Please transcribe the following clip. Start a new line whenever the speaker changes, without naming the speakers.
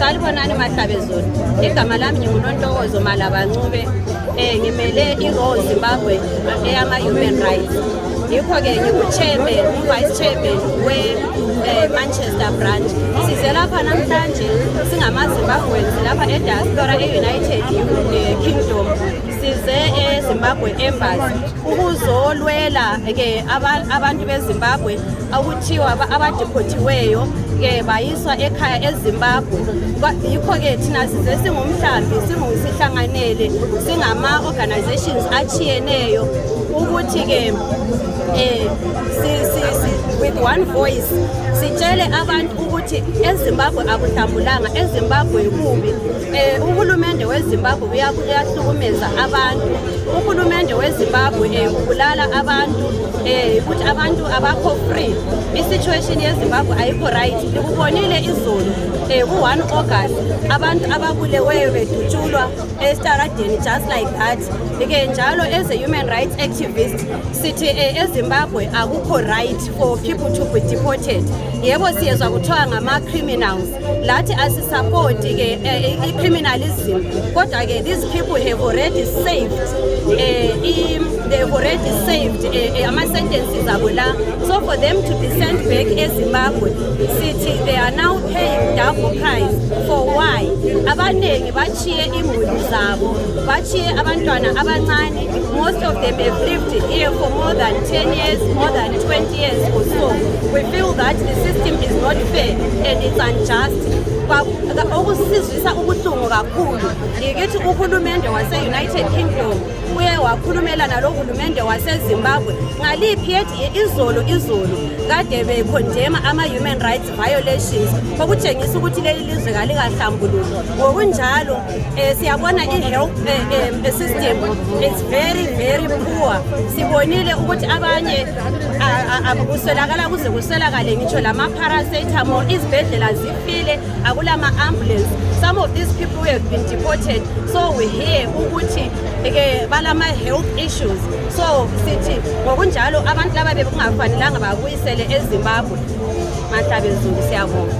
Salibonani Mahlabezulu. Igama lami nginguNontokozo Malaba Ncube. Ngimele iRow Zimbabwe eyama Human Rights. Yikho-ke ngingu-chairman, vice chairman we-Manchester branch. Size lapha namhlanje singama-Zimbabweans lapha e-diaspora e-United Kingdom. Size eZimbabwe Embassy ukuzolwela ke abantu beZimbabwe okuthiwa abadeportiweyo ke bayiswa ekhaya eZimbabwe. Yikho-ke thina size singumhlambi, sihlanganele singama-organizations atshiyeneyo ukuthi-ke with one voice sitshele abantu ukuthi eZimbabwe akuhlambulanga, eZimbabwe kubi. Uhulumende weZimbabwe uyahlukumeza abantu. Uhulumende weZimbabwe ubulala abantu, ukuthi abantu abakho free. I-situation yeZimbabwe ayikho right. Likubonile izolo ku-1 August, abantu ababuleweyo bedutshulwa estaradeni just like that. Ke njalo as a human rights activist sithi eZimbabwe akukho right for people to be deported. Yebo, siyezwa kuthiwa ngama-criminals, lathi asisupporti ke i-criminalism, kodwa ke these people have already saved they have already saved ama-sentences abo la. So for them to be sent back eZimbabwe, sithi they are now paying double price. For why? Abaningi bachiye imuli zabo, bachiye abantwana abancane. Most of them have lived here for more than 10 years, more than 20 years or so. We feel that the system is not fair and it's unjust. Okusizwisa ubuhlungu kakhulu yikuthi uhulumende wase-United Kingdom uye wakhulumela nalo hulumende waseZimbabwe ngaliphi yethi izolo izolo kade becondemna ama-human rights violations, okutshengisa ukuthi leli lizwe kalikahlambuluki. Ngokunjalo siyabona i-health system is very very poor. Sibonile ukuthi abanye kuswelakala kuze kuswelakale ngitsho lama-paracetamol, izibhedlela zifile, akulama-ambulance. Some of these people who have been deported, so we hear ukuthi ke balama-health issues. So sithi ngokunjalo abantu laba bekungafanelanga babuyisele eZimbabwe. Mahlabezulu, siyabonga.